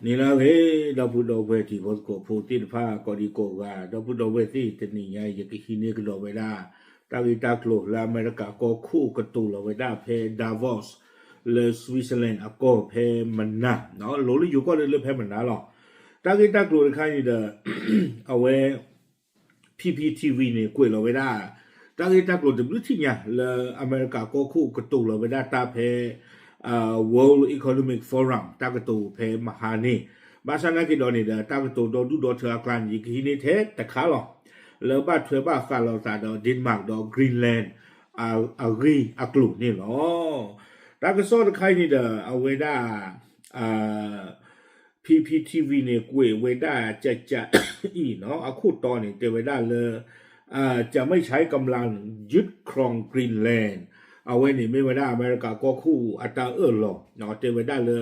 နံၤလၢအဂ့ၤ ဒီပုၢ်ဒီဝဲၢ်တံၤဖိသကိးဖိသ့ၣ်တဖၣ် ကိးဒံကိးဂၤ ဒီပုၢ်ဒီဝဲၢ်သ့ၣ် တနံၤညါအံၤ ယကဟံးန့ၢ်ကဒီးဝဲဒၣ် တၢ်ဂ့ၢ်တၢ်ကျိၤလၢအမဲရကၤကီၢ်ခိၣ်ကတိၤလီၤဝဲဒၣ်ဖဲ Davos လၢ Switzerland အကီၢ်ဖဲမနၤ, လီၤလၢယိၤကီၢ်လၢဖဲမနၤလီၤ. တၢ်ဂ့ၢ်တၢ်ကျိၤတခါအံၤဒီး အဝဲ P P T V န့ၣ် ကွဲးလီၤဝဲဒၣ် တၢ်ဂ့ၢ်တၢ်ကျိၤတဘျုးထံၣ်ညါ လၢအမဲရကၤကီၢ်ခိၣ်ကတိၤလီၤဝဲဒၣ်တၢ်ဖဲ World Economic Forum တၢ်ကတိၤဖဲမဟါန့ၣ်, ဘၣ်ဆၣ်နာ်က့ဒီးန့ၣ်ဒီး တၢ်ကတိၤဒီဒူၣ်ဒီထၢအကျါန့ၣ် ယကဟံးန့ၢ်ထဲတခါလီၤ. လၢဘၣ်ထွဲဘၣ်ဃးလိာ်သးဒီး Denmark ဒီး Greenland အဂ့ၢ်အကျိၤန့ၣ်လီၤ. တၢ်ကစီၣ်တခါအံၤန့ၣ်ဒီး အဝဲဒၣ် P P T V န့ၣ် ကွဲးဝဲဒၣ်ကကးအံၤနီၤ အခိၣ်တီန့ၣ် တဲဝဲဒၣ်လၢ จะไม่ใช้กำลังยึดครอง Greenland အဝဲန့ၣ်မ့ၢ်ဝဲဒၣ်အမဲရကၤကီၢ်ခိၣ်အတၢ်အၢၣ်လီၤ တဲဝဲဒၣ်လၢ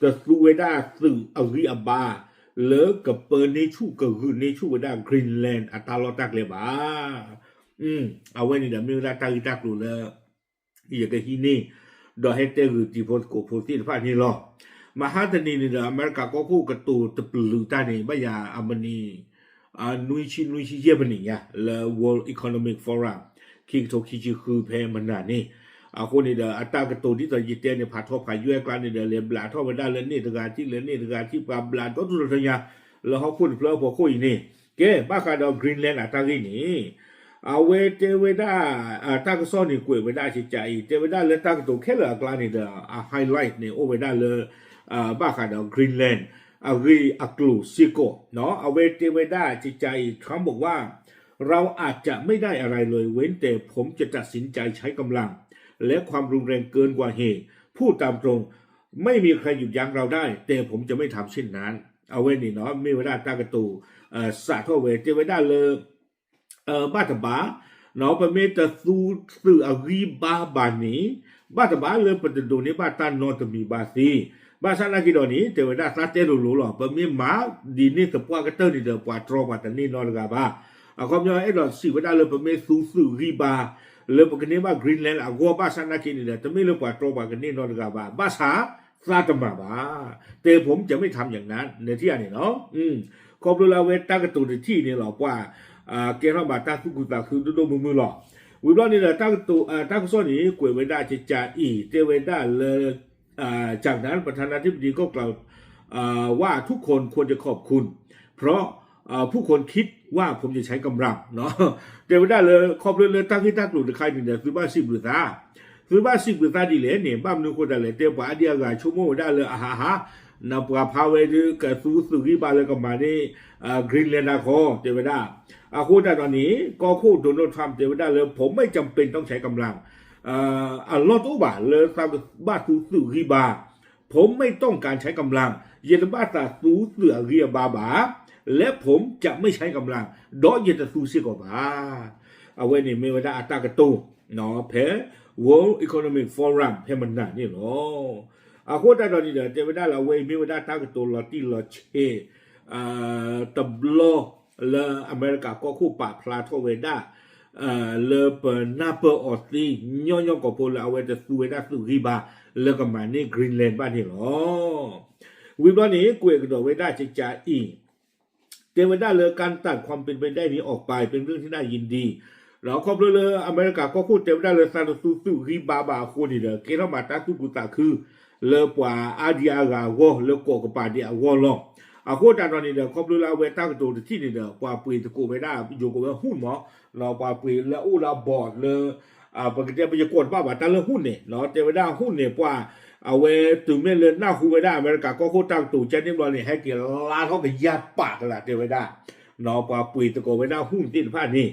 တသူဝဲဒၣ်သုးအဂံၢ်အဘါ လၢကပၢန့ၢ်ဆူၣ်ကဂုာ်န့ၢ်ဆူၣ်ဝဲဒၣ် Greenland အတၢ်လီၢ်တၢ်ကျဲဘၣ်. အဝဲန့ၣ်ဒီးမ့ၢ်ဝဲဒၣ်တၢ်ဂ့ၢ်တၢ်ကျိၤလၢ ယကဟံးန့ၢ် ဒီးဟဲတဲဂုာ်တံၤဖိသကိးဖိသ့ၣ်တဖၣ်န့ၣ်လီၤ. မဟါတနံၤန့ၣ်ဒီး အမဲရကၤကီၢ်ခိၣ်ကတိၤတပျုာ်တၢ်န့ၣ် ဘၣ်ယၤအမံးနံး နွံဆံနွံဆံယဲၢ်မံးနံးညါ လၢ World Economic Forum ခံကထိခံဆံဃုဖဲမနၤန့ၣ်, အဃိန့ၣ်ဒီး အတၢ်ကတိၤဒ်သိးယတဲန့ၣ် ဖးထီဖးယွဲၢ်အကျါန့ၣ်ဒီး လဲၤဘျးထီၣ်ဝဲဒၣ်လၢန့ၣ်တဂၤထံၣ်လၢန့ၣ်တဂၤထံၣ် ပှၤဘျးဒီဒူၣ်ဒီထၢညါ လၢဟီၣ်ခိၣ်တဖျၢၣ်အဖီခိၣ်အံၤန့ၣ်, ကဲ ဘၣ်ဃးဒီး Greenland အတၢ်ဂ့ၢ်န့ၣ် အဝဲတဲဝဲဒၣ် တၢ်ကစီၣ်န့ၣ်ကွဲးဝဲဒၣ်ကကးအံၤ တဲဝဲဒၣ်လၢတၢ်ကတိၤခဲလၢာ်အကျါန့ၣ်ဒီး အ highlight န့ၣ် အိၣ်ဝဲဒၣ်လၢ ဘၣ်ဃးဒီး Greenland အဂ့ၢ်အကျိၤစ့ၢ်ကီး, အဝဲတဲဝဲဒၣ်ကကးအံၤ Trump บอกว่า เราอาจจะไม่ได้อะไรเลย เว้นแต่ผมจะตัดสินใจใช้กำลัง และความรุนแรงเกินกว่าเหตุ พูดตามตรง ไม่มีใครหยุดยั้งเราได้ แต่ผมจะไม่ทำเช่นนั้น အဝဲန့ၣ်နီၤ မ့ၢ်ဝဲဒၣ်တၢ်ကတိၤ စးထီၣ်ဝဲ တဲဝဲဒၣ်လၢ ဘၣ်တဘၣ် ပမ့ၢ်တသူသုးအဂံၢ်ဘါဘၣ်န့ၣ် ဘၣ်တဘၣ်လၢပတဒိးန့ၢ်ဘၣ်တၢ်နီတမံၤဘၣ်သ့, ဘၣ်ဆၣ်နာ်က့ဒီးန့ၣ် တဲဝဲဒၣ်သးတဲလိၤလိၤလီၤ ပမ့ၢ်မၤဒ်န့ၣ်သပှၢ်ကတၢၢ်န့ၣ်ဒီး ပှၤတြီပှၤတန့ၢ်နီတဂၤဘၣ်. အခီပညီအဲၣ်ဒိးစံးဝဲဒၣ်လၢပမ့ၢ်သူသုးဂံၢ်ဘါ လၢပကန့ၢ်ဘၣ် Greenland အဂီၢ် ဘၣ်ဆၣ်နာ်က့န့ၣ်ဒီး တမ့ၢ်လၢပှၤတြီပှၤကန့ၢ်နီတဂၤဘၣ်. ဘၣ်ဆၣ် သးတမၤဘၣ်. တဲဖိမ့ၢ်ကမ့ၢ်ထါမညါနၤ နထံၣ်ဧါန့ၣ်လီၤ. ခီဖျိလၢအဝဲတၢ်ကတိၤတထံၣ်အံၤန့ၣ်လီၤ ပှၤ ကဲထီၣ်ဘၣ်တၢ်သူၣ်ခုသးခုဒိၣ်ဒိၣ်မုၢ်မုၢ်လီၤ. ဝံၤဘျီန့ၣ်ဒီး တၢ်ကတိၤ တၢ်ကစီၣ်န့ၣ် ကွဲးဝဲဒၣ်ကကးအံၤ တဲဝဲဒၣ်လၢ จากนั้นประธานาธิบดีก็กล่าวว่าทุกคนควรจะขอบคุณ เพราะผู้คนคิดว่าผมจะใช้กำลัง တဲဝဲဒၣ်လၢ ခီဖျိလၢတၢ်ဂ့ၢ်တၢ်ကျိၤတခါအံၤန့ၣ်ဒီး သုဘၣ်စံးဘျုးသး သုဘၣ်စံးဘျုးသးဒ်လဲၣ်န့ၣ် ဘၣ်မနုၤအဃိသတးလဲၣ် တဲပှၤအါဒံအါဂၤဆိကမိၣ်ဝဲဒၣ်လၢအဟးဟး နပှၤဖးဝဲဒၣ်ကသူသုးဂံၢ်ဘါလၢကမၤန့ၢ် Greenland တခီ တဲဝဲဒၣ်. အဃိသတးဒီးန့ၣ် ကီၢ်ခိၣ် Donald Trump တဲဝဲဒၣ်လၢ ผมไม่จำเป็นต้องใช้กำลัง အလီၢ်တအိၣ်ဘၣ်လၢသးဘၣ်သူသုးဂံၢ်ဘါ ผมไม่ต้องการใช้กำลัง ယတဘၣ်သးသူသုးအဂံၢ်အဘါဘၣ် และผมจะไม่ใช้กำลัง ဒီးယတသူစ့ၢ်ကီးဘၣ်. အဝဲန့ၣ်မ့ၢ်ဝဲဒၣ်အတၢ်ကတိၤ ဖဲ World Economic Forum ဖဲမနၤန့ၣ်လီၤ. အဃိသတးဒီးန့ၣ်ဒီး တဲဝဲဒၣ်လၢအဝဲအံၤမ့ၢ်ဝဲဒၣ်တၢ်ကတိၤလီၤတံၢ်လီၤဆဲး တဘျီ လၢအမဲရကၤကီၢ်ခိၣ်ပာ်ဖျါထီၣ်ဝဲဒၣ် လၢပနၢ်ပၢၢ်အီၤသ့ညီညီကီၢ်ဖိလၢအဝဲတသူဝဲဒၣ်သုးဂံၢ်ဘါ လၢကမၤန့ၢ် Greenland ဘၣ်န့ၣ်လီၤ. ဝံၤဘျီန့ၣ် ကွဲးကဒီးဝဲဒၣ်ကကးအံၤ တဲဝဲဒၣ်လၢ การตัดความเป็นไปได้นี้ออกไป เป็นเรื่องที่น่ายินดี ဒီးခီဖျိလၢအမဲရကၤကီၢ်ခိၣ်တဲဝဲဒၣ်လၢသးတသူသုးဂံၢ်ဘါဘၣ်အဃိန့ၣ်ဒီး ကဲထီၣ်မးတၢ်သူၣ်ခုသးခု လၢပှၤအါဒံအါဂၤအဂီၢ် လၢကီၢ်ကပၤဒဲးအဂီၢ်လီၤ. အဃိသတးဒီးန့ၣ်ဒီး ခီဖျိလၢအဝဲတၢ်ကတိၤတထံၣ်န့ၣ်ဒီး ပှၤပှ့ၤသကိးဝဲဒၣ် ယိၤကိးဝဲ หุ้น မး ပှၤပှ့ၤလၢအအိၣ်လၢအဘီၣ်လၢ ပကတဲပယကိးတဘၣ်ဘၣ် တၢ်လၢ หุ้น န့ၣ် တဲဝဲဒၣ် หุ้น န့ၣ် ပှၤ အဝဲတုၤမ့ၢ်လၢနၢ်ဟူဝဲဒၣ်အမဲရကၤကီၢ်ခိၣ်တၢ်ကတိၤကဲန့ၣ်ဘျီန့ၣ် ဟဲက့ၤလါထီၣ်ကယၢ်ပာ်ကလာ်တဲဝဲဒၣ် ပှၤပှ့ၤသကိးဝဲဒၣ် หุ้น သ့ၣ်တဖၣ်န့ၣ်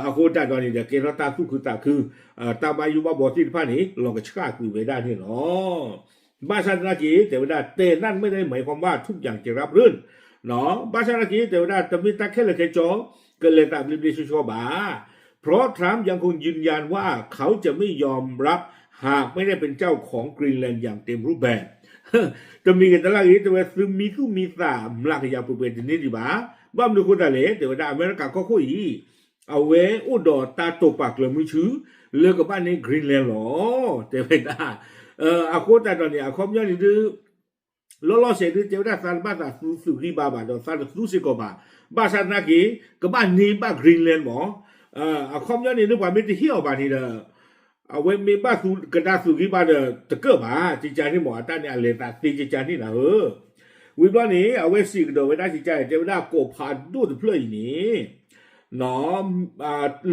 အဃိသတးဒီးန့ၣ်ဒီး ကဲထီၣ်တၢ်သူၣ်ခုသးခု တၢ်ဘၣ်ယိၣ်ဘၣ်ဘီသ့ၣ်တဖၣ်န့ၣ် လီၤကဆှၣ်ကွံာ်ဝဲဒၣ်န့ၣ်လီၤ. ဘၣ်ဆၣ်သနာ်က့ တဲဝဲဒၣ် แต่นั่นไม่ได้หมายความว่าทุกอย่างจะราบรื่น ဘၣ်ဆၣ်သနာ်က့ တဲဝဲဒၣ် တမ့ၢ်တၢ်ခဲလၢာ်ခဲဆ့ ကလဲၤသးဘျ့ဘျ့ဆှီဆှီဘၣ်. เพราะ Trump ยังคงยืนยันว่าเขาจะไม่ยอมรับ หากไม่ได้เป็นเจ้าของ Greenland อย่างเต็มรูปแบบ တမံၤဂ့ၤတလၢ်ဂ့ၤ တဲဝဲ သုမံသူၣ်မံသးမျးကယၤပှဲၤပှဲၤတန့ၢ်ဒံးဘၣ်. ဘၣ်မနုၤအဃိသတးလဲၣ် တဲဝဲဒၣ် အမဲရကၤကီၢ်ခိၣ်အံၤ အဝဲအိၣ်ဒီးတၢ်တိာ်ပာ်ကျၢၤမုၢ်ဆူၣ် လၢကဘၣ်န့ၢ် Greenland လီၤ တဲဝဲဒၣ်. အဃိသတးဒီးန့ၣ် အခီပညီန့ၣ်ဒုး လီၤလီၤဆဲးဒုးတဲဝဲဒၣ်သးတဘၣ်သးသူသုးဂံၢ်ဘါဘၣ်ဒီးသးတသူစ့ၢ်ကီးဘၣ်. ဘၣ်ဆၣ်သနာ်က့ ကဘၣ်န့ၢ်ဘၣ် Greenland မး အခီပညီန့ၣ် လၢပှၤမ့ၢ်တဟ့ၣ်အီၤဘၣ်န့ၣ်ဒီး အဝဲမ့ၢ်ဘၣ်သူကဒါသုးဂံၢ်ဘါဒီးတကၢၣ်ဘၣ် ကကန့ၣ်မး အတၢ်န့ၣ်အလဲၤသးသ့ကကန့ၣ်နၤဧၢ. ဝံၤဘျီန့ၣ် အဝဲစံးကဒီးဝဲဒၣ်ကကန့ၣ် တဲဝဲဒၣ်ကိးဖးဒိၣ်တဖျၢၣ်အံၤန့ၣ်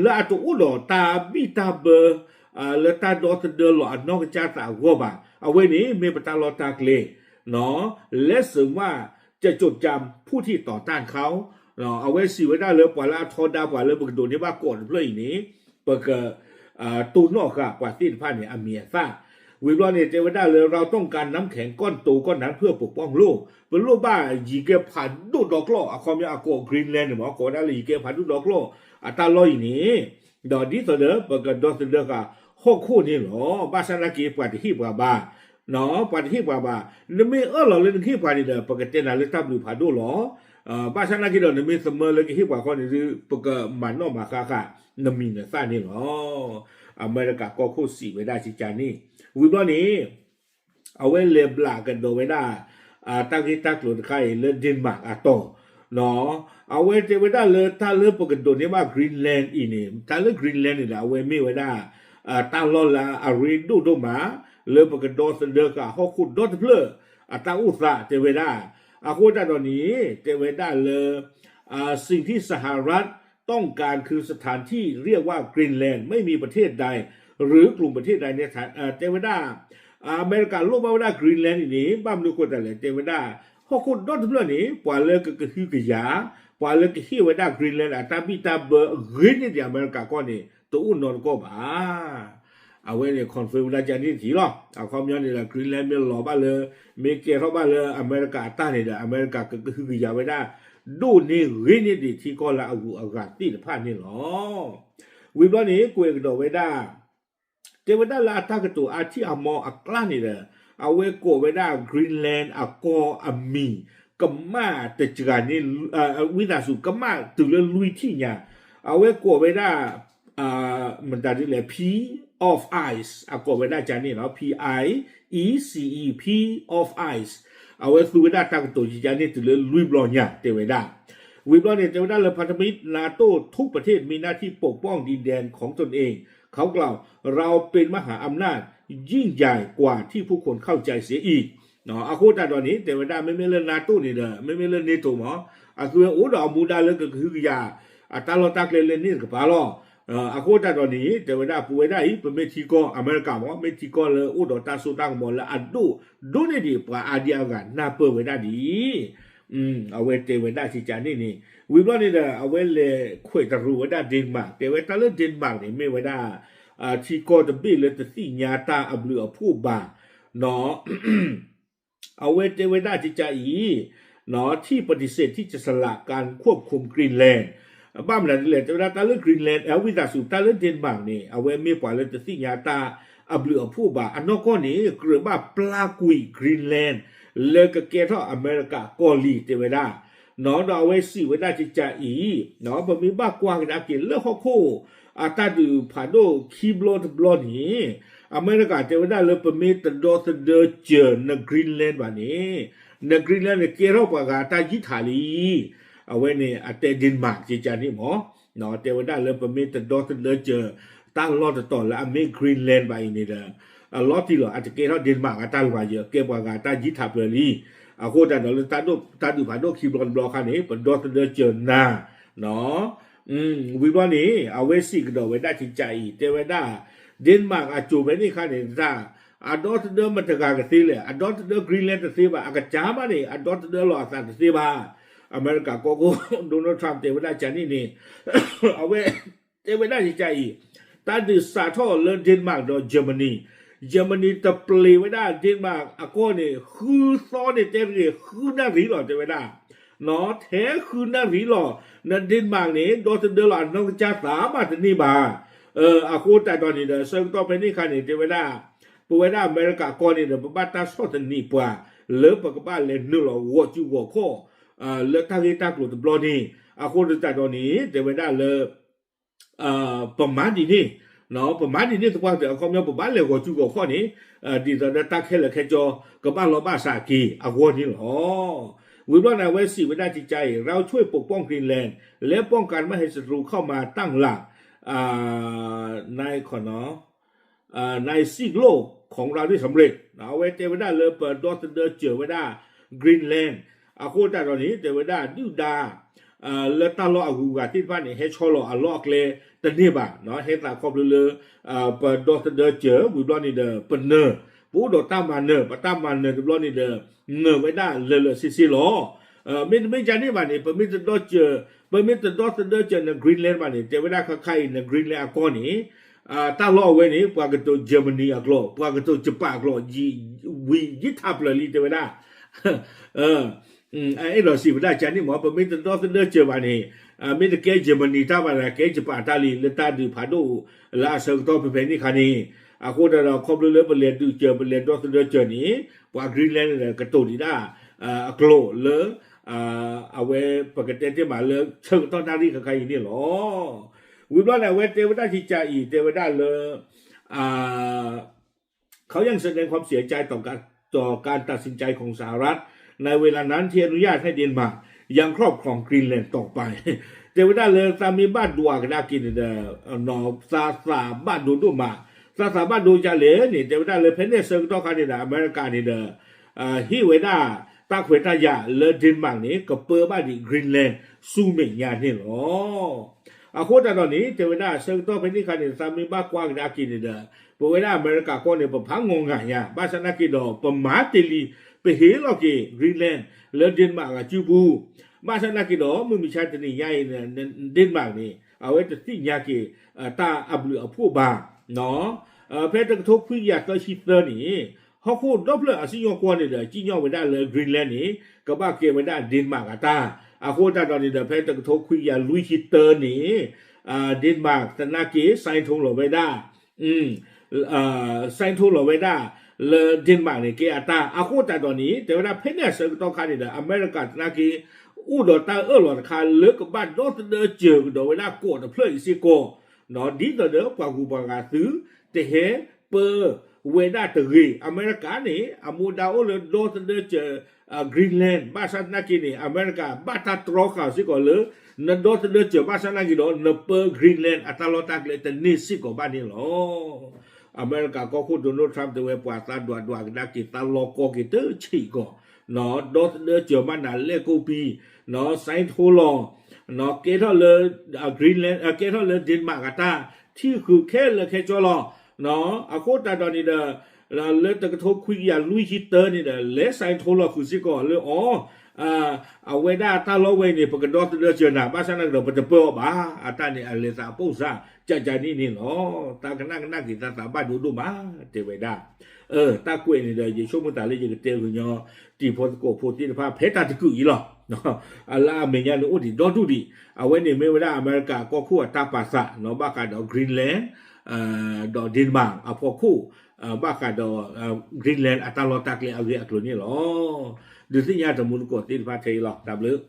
လၢအတအိၣ်ဒီးတၢ်ဘံၣ်တၢ်ဘၢ လၢတၢ်ဒီသဒၢလီၤအနီၢ်ကစၢ်သးအဂီၢ်ဘၣ်. အဝဲန့ၣ်မ့ၢ်ပတၢ်လီၢ်တၢ်ကျဲ လက်စွမ်ကကြိုတင် ဖူထံတီတၢ်ခီ အဝဲစံးဝဲဒၣ်လၢပှၤလၢအထီဒါပှၤလၢပကဒိးန့ၢ်ဘၣ်ကိးတဖျၢၣ်အံၤန့ၣ် ပက တိၢ်နီၣ်ဃာ်ပှၤသ့ၣ်တဖၣ်န့ၣ် အမံၤအသၣ်. ဝံၤဘျီန့ၣ် တဲဝဲဒၣ်လၢ เราต้องการน้ำแข็งก้อนโตก้อนนั้นเพื่อปกป้องโลก ပလိၣ်ဘၣ်ယံၤကဲဖးဒိၣ်ဒီကျီၢ် အခီပညီအကိး Greenland န့ၣ်မး ကိးဝဲဒၣ်လၢယံၤကဲဖးဒိၣ်ဒီကျီၢ် အတၢ်လီၢ်အံၤန့ၣ် ဒီးဒ်သိးဒီး ပကဒီသဒၢဃာ်ဟီၣ်ခိၣ်န့ၣ်လီၤ. ဘၣ်ဆၣ်သနာ်က့ ပှၤတဟ့ၣ်ပှၤဘၣ် ပှၤတဟ့ၣ်ပှၤဘၣ်. နမ့ၢ်အၢၣ်လီၤလၢနကဟ့ၣ်ပှၤန့ၣ်ဒီး ပကတဲနၤလၢတၢ်ဘျုးဖးဒိၣ်လီၤ. ဘၣ်ဆၣ်သနာ်က့ဒီး နမ့ၢ်သမၢလၢကဟ့ၣ်ပှၤဃီန့ၣ်ဒီး ပကမၤနီၣ်မၤဃါဃာ်နမံၤနသၣ်န့ၣ်လီၤ. အမဲရကၤကီၢ်ခိၣ်စံးဝဲဒၣ်ကကန့ၣ် ဝံၤဘျီန့ၣ် အဝဲလဲၤဘျးကဒီးဝဲဒၣ် တၢ်ဂ့ၢ်တၢ်ကျိၤတခါအံၤလၢ Denmark အတီၢ် အဝဲတဲဝဲဒၣ်လၢတၢ်လၢပကဒိးန့ၢ်ဘၣ် Greenland အံၤန့ၣ် တၢ်လၢ Greenland န့ၣ်ဒီး အဝဲမ့ၢ်ဝဲဒၣ် တၢ်လီၢ်လၢအရ့ဒိၣ်ဒိၣ်မး လၢပကဒီသဒၢဃာ်ဟီၣ်ခိၣ်ဒီတဖျၢၣ် အတၢ်အိၣ်သးတဲဝဲဒၣ်. အဃိသတးဒီးန့ၣ် တဲဝဲဒၣ်လၢ สิ่งที่สหรัฐต้องการคือสถานที่เรียกว่า Greenland ไม่มีประเทศใดหรือกลุ่มประเทศใดในสถาน တဲဝဲဒၣ် အမဲရကၤလိၣ်ဘၣ်ဝဲဒၣ် Greenland အံၤန့ၣ် ဘၣ်မနုၤအဃိသတးလဲၣ် တဲဝဲဒၣ် ဟီၣ်ခိၣ်ဒီတဖျၢၣ်န့ၣ် ပှၤလၢကကဟုကယာ် ပှၤလၢကဟ့ၣ်ဝဲဒၣ် Greenland အတၢ်ဘံၣ်တၢ်ဘၢအဂ့ၤန့ၢ်ဒံးအမဲရကၤကီၢ်န့ၣ် တအိၣ်နီတကီၢ်ဘၣ်. အဝဲန့ၣ် confirm ဝဲဒၣ်ကန့ၣ်တထံၣ်လီၤ. အခီပညီန့ၣ်ဒီး Greenland မ့ၢ်လီၤဘၣ်လၢ မ့ၢ်ကဲထီၣ်ဘၣ်လၢအမဲရကၤအတၢ်န့ၣ်ဒီး အမဲရကၤကကဟုကယာ်ဝဲဒၣ် ဒိၣ်န့ၢ်ဂ့ၤန့ၢ်ဒံးထံကီၢ်လၢအဂုၤအဂၤသ့ၣ်တဖၣ်န့ၣ်လီၤ. ဝံၤဘျီန့ၣ် ကွဲးကဒီးဝဲဒၣ် တဲဝဲဒၣ်လၢအတၢ်ကတိၤအါထံၣ်အါမီအကျါန့ၣ်ဒီး အဝဲကိးဝဲဒၣ် Greenland အကီၢ်အမံၤ ကမၣ်တစှၤန့ၣ် ဝံသးစူၤ ကမၣ်တုၤလၢလွံၢ်ထံၣ်ညါ အဝဲကိးဝဲဒၣ် မတၤဒ်လဲၣ် Peak of Ice အကိးဝဲဒၣ်ကန့ၣ်လီၤ. P I E C E, Peak of Ice အဝဲသူဝဲဒၣ်တၢ်ကတိၤကန့ၣ်တုၤလၢလွံၢ်ဘျီညါ တဲဝဲဒၣ်. ဝံၤဘျီန့ၣ် တဲဝဲဒၣ်လၢ พันธมิตร NATO ทุกประเทศมีหน้าที่ปกป้องดินแดนของตนเอง เขากล่าว เราเป็นมหาอำนาจยิ่งใหญ่กว่าที่ผู้คนเข้าใจเสียอีก အဃိသတးဒီးန့ၣ် တဲဝဲဒၣ် မ့မ့ၢ်လၢ NATO န့ၣ်ဒီး မ့မ့ၢ်လၢ NATO မး အသုဝဲအိၣ်ဒီးအမူဒါလၢကကဟုကယာ် အတၢ်လီၢ်တၢ်ကျဲလၢန့ၣ်တကပၤလီၤ. အဃိသတးဒီးန့ၣ် တဲဝဲဒၣ် ပဝဲဒၣ်အံၤ ပမ့ၢ်ထံကီၢ် အမဲရကၤမး မ့ၢ်ထံကီၢ်လၢအိၣ်ဒီးတၢ်စိတၢ်ကမီၤလၢအဒိၣ်ဒိၣ်န့ၢ်ဒံးပှၤအါဒံအါဂၤနၢ်ပၢၢ်ဝဲဒၣ်ဒ်အံၤ အဝဲတဲဝဲဒၣ်ကကန့ၣ်န့ၣ် ဝံၤဘျီန့ၣ်ဒီး အဝဲလဲၤခွဲးတရူးဝဲဒၣ် Denmark တဲဝဲတၢ်လၢ Denmark န့ၣ် မ့ၢ်ဝဲဒၣ် ထံကီၢ်တဘ့ၣ်လၢတသ့ၣ်ညါတၢ်အဘျုးအဖှိၣ်ဘၣ် အဝဲတဲဝဲဒၣ်ကကအံၤ ที่ปฏิเสธที่จะสละการควบคุม Greenland ဘၣ်မနုၤဒ်လဲၣ် တဲဝဲဒၣ်တၢ်လၢ Greenland ဝံသးစူၤ တၢ်လၢ Denmark န့ၣ် အဝဲမ့ၢ်ပှၤလၢတသ့ၣ်ညါတၢ်အဘျုးအဖှိၣ်ဘၣ် အနီၢ်ကီၢ်န့ၣ် ကြၢးဘၣ်ပျၢ်ကွံာ် Greenland လၢကကဲထီၣ်အမဲရကၤကီၢ်လံ တဲဝဲဒၣ် ဒီးအဝဲစံးဝဲဒၣ်ကကအံၤ ပမ့ၢ်ဘၣ်ကွၢ်ကဒါက့ၤလၢဟီၣ်ခိၣ် အတၢ်ဒုးဖးဒိၣ်ခံဘျီတဘျီန့ၣ် အမဲရကၤတဲဝဲဒၣ်လၢပမ့ၢ်တဒီသဒၢစၢၤန Greenland ဘၣ်န့ၣ် န Greenland န့ၣ် ကဲထီၣ်ပှၤဂၤတၢ်ယံၣ်ထးလံ အဝဲန့ၣ်အတဲ Denmark ကကန့ၣ်မး တဲဝဲဒၣ်လၢပမ့ၢ်တဒီသဒၢစၢၤ တၢ်လီၢ်တတီၤလၢအမ့ၢ် Greenland ဘၣ်အံၤန့ၣ်ဒီး အလီၤတံၢ်လီၤ အတကဲထီၣ် Denmark အတၢ်လီၤယၢၤ ကဲပှၤဂၤတၢ်ယံၣ်ထးပျၢၤလံ. အဃိသတးဒီးလၢတၢ်ဒုးဖးဒိၣ်ခံဘျီတဘျီအခါန့ၣ် ပဒီသဒၢစၢၤနၤ ဝံၤဘျီန့ၣ် အဝဲစံးကဒီးဝဲဒၣ်ကကအံၤ တဲဝဲဒၣ် Denmark အစိၤဖဲန့ၣ်အခါန့ၣ် တၢ် အဒီသဒၢမတၤတဂၤကသ့လဲၣ် အဒီသဒၢ Greenland တသ့ဘၣ် အကစၢ်မးန့ၣ် အဒီသဒၢလီၤအသးတသ့ဘၣ်. အမဲရကၤကီၢ်ခိၣ် Donald Trump တဲဝဲဒၣ်ကန့ၣ်န့ၣ် အဝဲ တဲဝဲဒၣ်ကကအံၤ တၢ်ဒုးစးထီၣ်လၢ Denmark ဒီး Germany, Germany တပျ့ၤဝဲဒၣ် Denmark အကီၢ်န့ၣ် ဃုသီန့ၣ် တဲတဂ့ၤ ဃုနၣ်ရံၣ်လီၤ တဲဝဲဒၣ် ထဲဃုနၣ်ရံၣ်လီၤ န Denmark န့ၣ် ဒီသဒၢလီၤအနီၢ်ကစၢ်သးမးတန့ၢ်ဘၣ်. အဃိသတးဒီးန့ၣ်ဒီး ဆၢကတီၢ်ဖဲန့ၣ်အခါန့ၣ် တဲဝဲဒၣ် ပဝဲဒၣ်အမဲရကၤကီၢ်န့ၣ်ဒီး ပဘၣ်တၢ်ဆီၣ်သနံးပှၤ လၢပကဘၣ်လဲၤနုာ်လီၤဂီၤစုဂီၤခီၣ် လၢတၢ်ဂ့ၢ်တၢ်ကျိၤတဘျီန့ၣ် အဃိသတးဒီးန့ၣ် တဲဝဲဒၣ်လၢ ပမၤဒ်န့ၣ် ပမၤဒ်န့ၣ်သပှၢ်ကတၢၢ် အခီပညီ ပဘၣ်လဲၤဂီၤစုဂီၤခီၣ်န့ၣ် ဒ်သိးဒီးတၢ်ခဲလၢာ်ခဲဆ့ ကဘၣ်လီၤဘၣ်စးက့ၤအဂီၢ်န့ၣ်လီၤ. ဝံၤဘျီန့ၣ် အဝဲစံးဝဲဒၣ်ကကါအံၤ เราช่วยปกป้องกรีนแลนด์ และป้องกันไม่ให้ศัตรูเข้ามาตั้งหลัก ใน ในสิ่งโลกของเราได้สำเร็จ အဝဲတဲဝဲဒၣ်လၢပဒီသဒၢစၢၤဝဲဒၣ် Greenland အဃိသတးဒီးန့ၣ် တဲဝဲဒၣ်ဒုၣ်ဒါ လၢတၢ်လီၢ်အဂုၤအဂၤသ့ၣ်တဖၣ်န့ၣ် ဟဲဆီလီၤအလီၢ်အကျဲတန့ၢ်ဘၣ်, ဟဲသးခီဖျိလၢ ပဒီသဒၢစၢၤ ဝံၤဘျီန့ၣ်ဒီး ပနၢၤ, ပအိၣ်ဒီးတၢ်မၤနၢၤ, ပတၢ်မၤနၢၤတဘျီန့ၣ်ဒီး နၢၤဝဲဒၣ်လၢာ်လၢာ်ဆ့ဆ့လီၤ. မ့တမ့ၢ်ဒ်န့ၣ်ဘၣ်န့ၣ် ပမ့ၢ်တဒီစၢၤ ပမ့ၢ်တဒီသဒၢစၢၤန Greenland ဘၣ်န့ၣ် တဲဝဲဒၣ်ခါခါအံၤ န Greenland အကီၢ်န့ၣ် တၢ်လီၢ်အဝဲန့ၣ် ပှၤကတိၤ Germany အကျိာ်, ပှၤကတိၤ Japan အကျိာ်, ဝံၤယံာ်ထးပျၢၤလံ တဲဝဲဒၣ် အဲၣ်ဒိးစံးဝဲဒၣ်ကန့ၣ်မ့ၢ် ပမ့ၢ်တဒီသဒၢစၢၤဘၣ်န့ၣ် မ့ၢ်တကဲ Germany တၢ်ဘၣ်ဒီး ကဲ Japan တၢ်လံ လၢတၢ်ဒုးဖးဒိၣ်လၢအဆၢကတီၢ်ဖဲဖဲန့ၣ်အခါန့ၣ်, အဃိသတးဒီး ခီဖျိလၢပလဲၤဒုးစၢၤ ပလဲၤဒီသဒၢစၢၤန့ၣ် ပှၤ Greenland န့ၣ်ဒီး ကတိၤဒံးဒၣ် အကျိာ်လၢ အဝဲပကတဲတ့ၢ်မးလၢဆၢကတီၢ်နၣ်ရံၣ်ခါခါအံၤန့ၣ်လီၤ. ဝံၤဘျီန့ၣ် အဝဲတဲဝဲဒၣ်ကကါအံၤ တဲဝဲဒၣ်လၢ เขายังแสดงความเสียใจต่อการ ต่อการตัดสินใจของสหรัฐในเวลานั้นที่อนุญาตให้เดนมาร์กยังครอบครองกรีนแลนด์ต่อไป တဲဝဲဒၣ်လၢသးမ့ၢ်ဘၣ်ဒွးကဒါက့ၤန့ၣ်ဒီး သးသးဘၣ်ဒိဒိၣ်မး, သးသးဘၣ်ဒိဒ်လဲၣ်န့ၣ် တဲဝဲဒၣ်လၢဖဲန့ၣ်အဆၢကတီၢ်ခါန့ၣ်ဒီး အမဲရကၤန့ၣ်ဒီး ဟ့ၣ်ဝဲဒၣ်တၢ်ခွဲးတၢ်ယာ်လၢ Denmark န့ၣ် ကပၢဘၣ်ဒံး Greenland ဆူမဲာ်ညါန့ၣ်လီၤ. အဃိသတးဒီးန့ၣ် တဲဝဲဒၣ်ဆၢကတီၢ်ဖဲန့ၣ်အခါန့ၣ် သးမ့ၢ်ဘၣ်ကွၢ်ကဒါက့ၤန့ၣ်ဒီး ပဝဲဒၣ်အမဲရကၤကီၢ်န့ၣ် ပဖးငီၢ်ငၢ်ညါ ဘၣ်ဆၣ်သနာ်က့ဒီး ပမၤတ့ၢ်လံ ပဟ့ၣ်လီၤက့ၤ Greenland လၢ Denmark အစုပူၤ, ဘၣ်ဆၣ်သနာ်က့ဒီး မုၢ်မဆါတနံၤညါအံၤ Denmark န့ၣ် အဝဲတသ့ၣ်ညါက့ၤ တၢ်အဘျုးအဖှိၣ်ဘၣ် ဖဲတကထိခွံကယၤသၢဆံသၢန့ၣ် ဟီၣ်ခိၣ်ဒီဖျၢၣ်အစံၣ်ညီၣ်ကွီၢ်န့ၣ်ဒီး စံၣ်ညီၣ်ဝဲဒၣ်လၢ Greenland န့ၣ် ကဘၣ်ကဲဝဲဒၣ် Denmark အတၢ်, အဃိသတးဒီးန့ၣ်ဒီး ဖဲတကထိခွံကယၤလွံၢ်ဆံတၢန့ၣ် Denmark သနာ်က့ sign ထိလီၤဝဲဒၣ် sign ထိလီၤဝဲဒၣ်လၢ Denmark န့ၣ် ကဲအတၢ်, အဃိသတးဒီးန့ၣ် တဲဝဲဒၣ်ဖဲန့ၣ်အဆၢကတီၢ်ခါန့ၣ်ဒီး အမဲရကၤသနာ်က့ အိၣ်ဒီးတၢ်အၢၣ်လီၤတခါလၢကဘၣ်ဒီသဒၢစၢၤကဒီးဝဲဒၣ်ကီၢ်တဖျၢၣ်အံၤစ့ၢ်ကီး, ဒ်သိးဒီးပှၤဂုၤပှၤဂၤသု တဟဲပၢဝဲဒၣ်တဂ့ၤ, အမဲရကၤန့ၣ် အမူဒါအိၣ်လၢဒီသဒၢစၢၤ Greenland ဘၣ်ဆၣ်သနာ်က့န့ၣ် အမဲရကၤဘၣ်တၢ်တြီဃာ်စ့ၢ်ကီးလၢ နဒီသဒၢစၢၤဘၣ်ဆၣ်သနာ်က့ဒီး နပၢ Greenland အတၢ်လီၢ်တၢ်ကျဲတန့ၢ်စ့ၢ်ကီးဘၣ်န့ၣ်လီၤ. အမဲရကၤကီၢ်ခိၣ် Donald Trump တဲဝဲပှၤသးဒွးဒွးကဒါက့ၤ သးလီၤကီက့ၤတဆံးကီး, ဒီသဒၢစၢၤမးနၤလဲၣ်ကိးပံ, sign ထိလီၤ, ကဲထီၣ်လၢ Greenland ကဲထီၣ်လၢ Denmark အတၢ် ထံၣ်ဃုာ်ခဲလၢာ်ခဲဆ့လီၤ. အဃိသတးဒီးန့ၣ်ဒီး လၢတကထိခွံကယၤလွံၢ်ဆံတၢန့ၣ်ဒီး လဲၤ sign ထိလီၤဃုာ်စ့ၢ်ကီးလၢအီၤ အဝဲဒၣ်တၢ်လီၢ်ဝဲအံၤန့ၣ် ပကဒီသဒၢစၢၤနၤ ဘၣ်ဆၣ်သနာ်က့ဒီး ပတပၢအီၤဘၣ်, အတၢ်န့ၣ်အလဲၤသးပိၢ်စၢ် ကကန့ၣ်န့ၣ်လီၤ. တၢ်ကနၣ်ကနၣ်က့ၤသးသးဘၣ်ဒိဒိၣ်မး တဲဝဲဒၣ်. တၢ်ကွဲးန့ၣ်ဒီး ယဆိကမိၣ်သးလၢယကတဲဂ့ၤညီ တံၤဖိသကိးဖိသ့ၣ်တဖၣ် ဖဲတၢ်တကုာ်အံၤလီၤ. အလၢအမဲာ်ညါန့ၣ်အိၣ်ဒံးဒီဒူၣ်ဒံး, အဝဲန့ၣ်မ့ၢ်ဝဲဒၣ်အမဲရကၤကီၢ်ခိၣ်အတၢ်ပာ်သး ဘၣ်ဃးဒီး Greenland ဒီး Denmark အဖီခိၣ် ဘၣ်ဃးဒီး Greenland အတၢ်လီၢ်တၢ်ကျဲအဂ့ၢ်အကျိၤန့ၣ်လီၤ. ဒုးသ့ၣ်ညါတမူသကိးသ့ၣ်တဖၣ်ထဲအံၤလီၤ. တၢ်ဘျုး